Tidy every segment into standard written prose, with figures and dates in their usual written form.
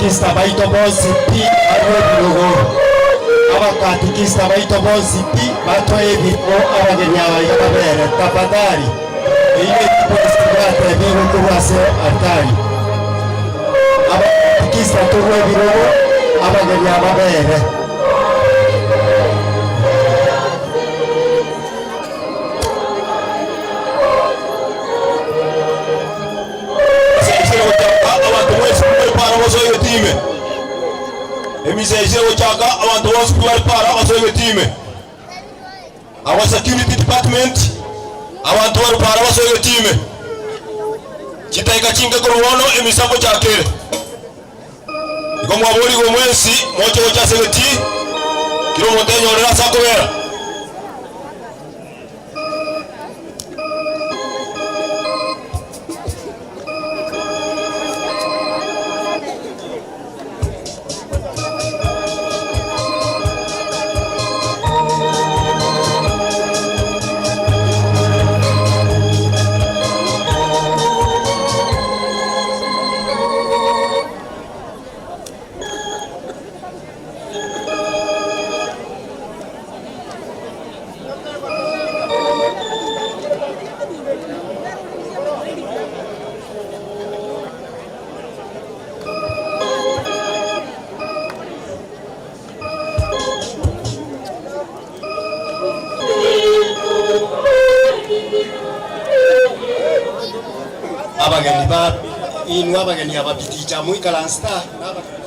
Abakatikista baito bonsi pi barue ebirogo. Abakatikista baito bonsi pi batoe ebirogo abageni aba iga babere. Tafadhali, eyio nerequest twatebigwe korwa ase altari. Abakatikista torue ebirogo abageni aba babere. Emisa eisire gochaka, abanto mwensi mbare para basoe egetiime. Emisa eisire gochaka, abanto bonsi mbare para basoe egetiime. Our security department, abanto bare para basoe egetiime. Chidaika chinke korwa bono emisa ngochaka ere. Igo mwaborigwe mwensi moche gocha ase egetii, kera omonto enyorere ase akobera. Abageni ba inwe abageni aba biticha moikaranse aa nabageni.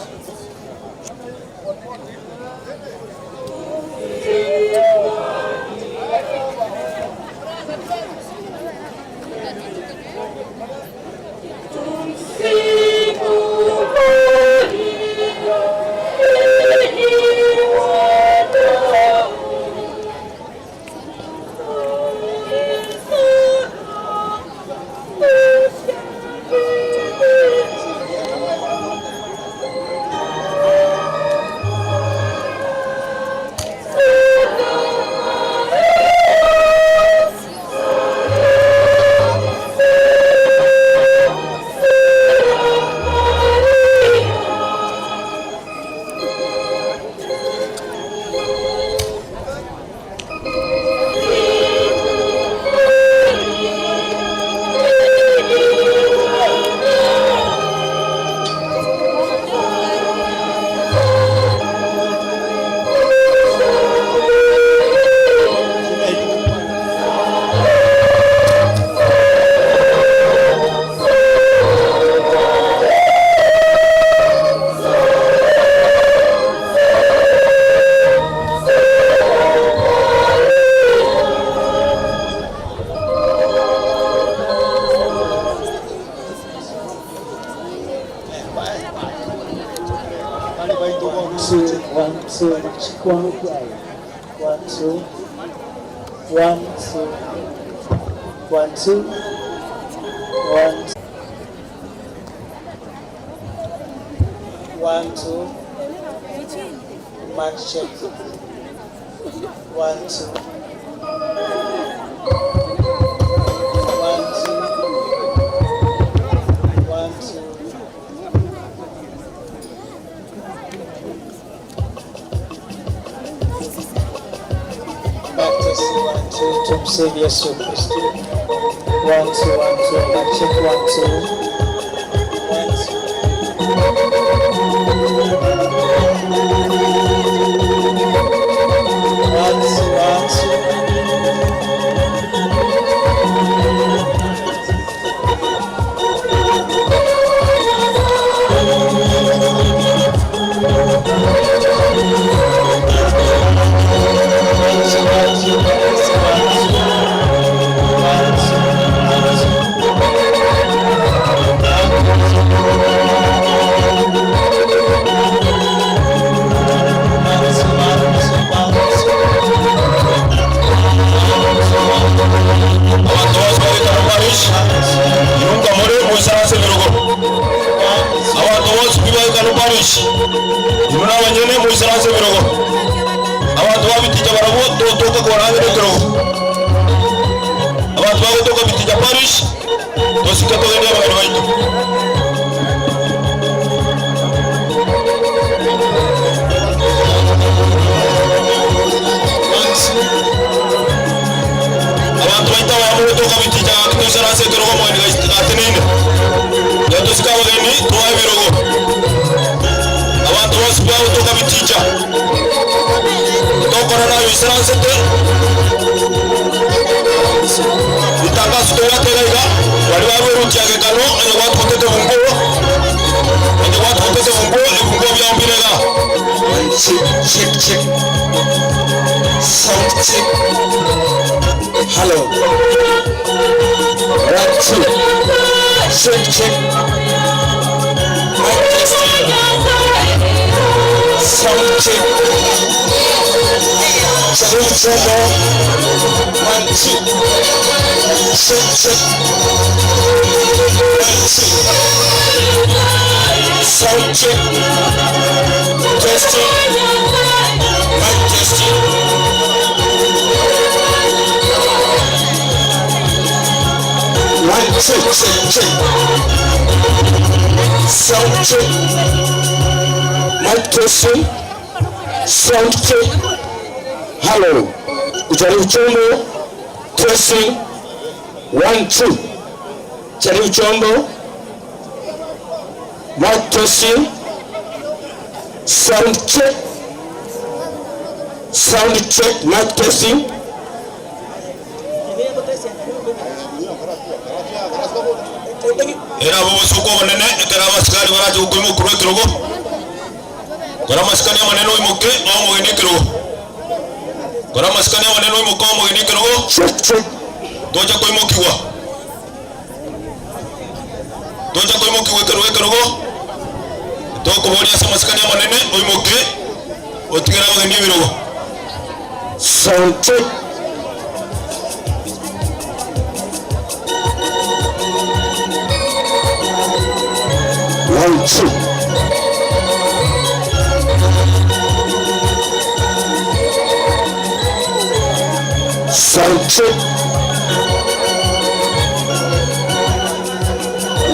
Abanto bonsi bagoikara Parish, irunga more moisaranse ebirogo. Abanto bonsi pi bagoikara Parish, inwe nabanyene moisaranse ebirogo. Abanto ba Biticha barabwo totoka korangera ekerogo. Abanto bagotoka Biticha Parish, tosike togende abageni baito. Rora naye oisaransete. Ritangaso tobwate iga iga, baria barwerwe chiagekano, onye gwatugutete ebunguo, onye gwatugutete ebunguo, ebunguo biao mbire iga. One, check, check, check. Sound check. Hello. One, two. Check, check. Mic testing. Sound check. Check, check. One, two. Check, check. One, two. Sound check. Testing. Mic testing. One, two, check, check. Sound check. Mic testing. Sound check. Hello. Jaribu chombo. Testing. One, two. Jaribu chombo. Mic testing. Sound check. Sound check. Mic testing. Era abo obosuku obonene, ekero abasikari barache gokoimoka korwa ekerogo, kora amasikani amanene oimoke omogeni ekerogo. Kora amasikani amanene oimoke omogeni ekerogo, Check, check. tocha koimokigwa. Tocha koimokigwa ekerogo ekerogo, tokoboria ase amasikani amanene oimoke, otigere abageni ebirogo. Sound check. One, two. Sound check.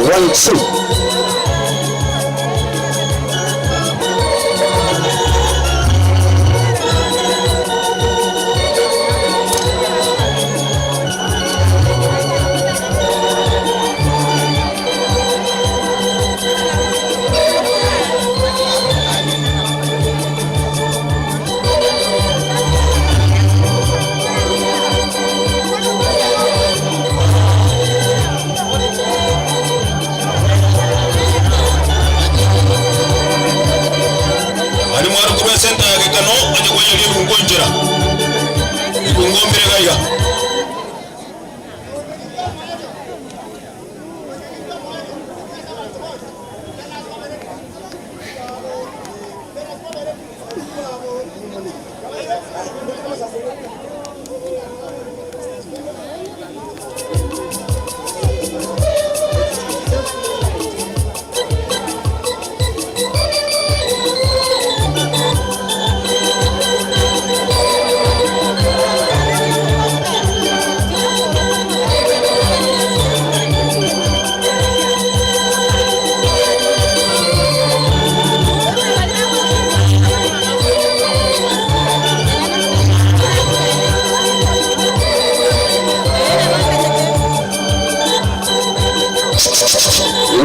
One, two. Ari mwarokoro esenta ya gekano onye kwenyeria ebungo nchera ebungo mbire gaiga.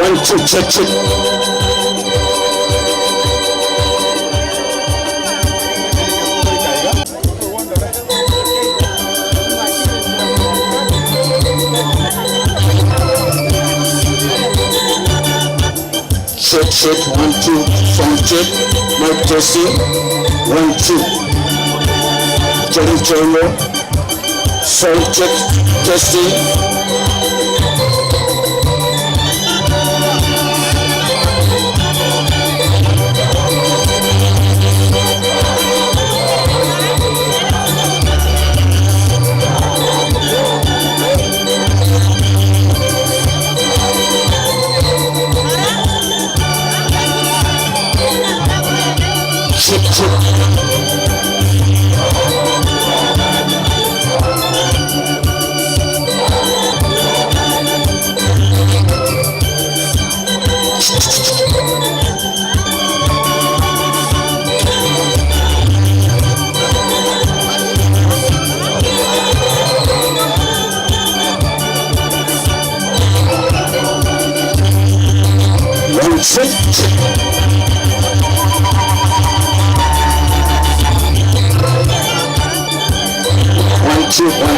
One, two, check, check. Check, check, 1, 2, sound check. Mic testing. 1, 2. Jerry Jongo. Sound check, testing. Check, check.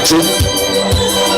One, two.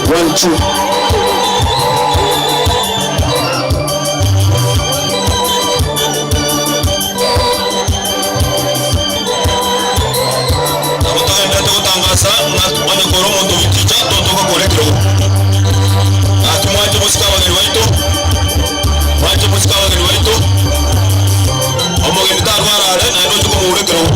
One, two. Nabo togenderete gotangasa ng'a onye kore omonto ogoticha totoka kore ekerogo. Gaki mwanche mosike abageni baito, mwanche mosike abageni baito, omogeni tarwara are naende oche komoura ekerogo.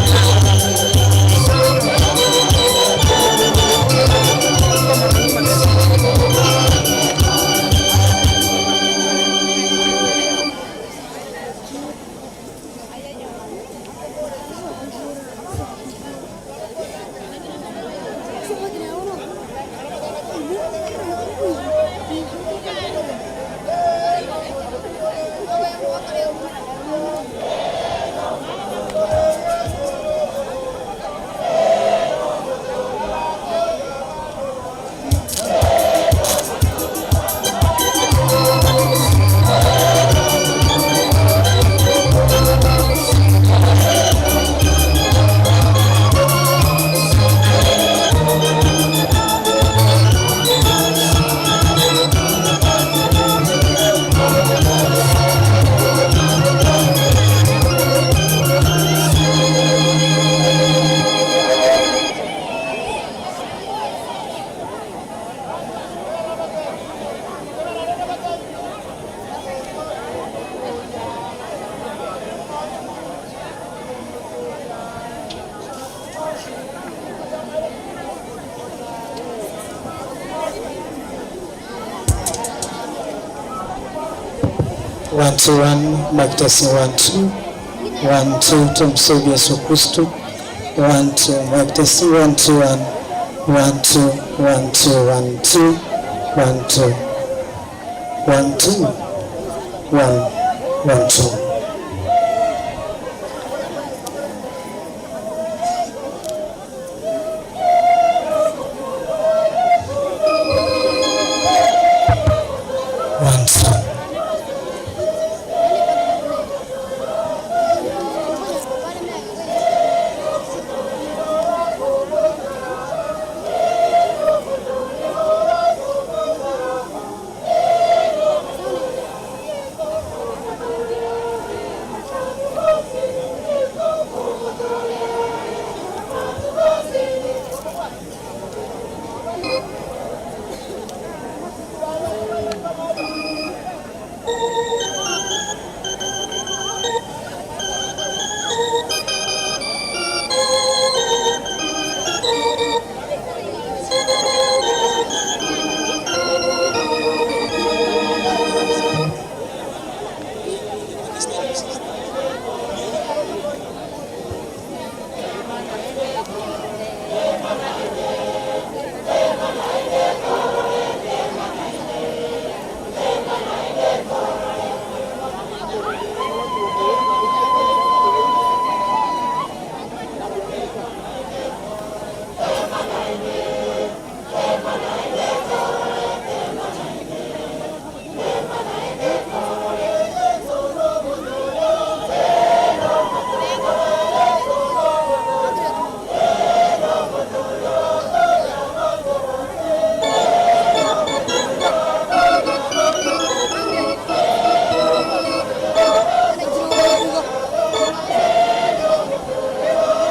One, two, one, mic testing, one, two. One, two, tumsifu Yesu Kristo. One, two, mic testing, one, two, one. One, two, one, two, one, two. One, two. One, two. One, one, two.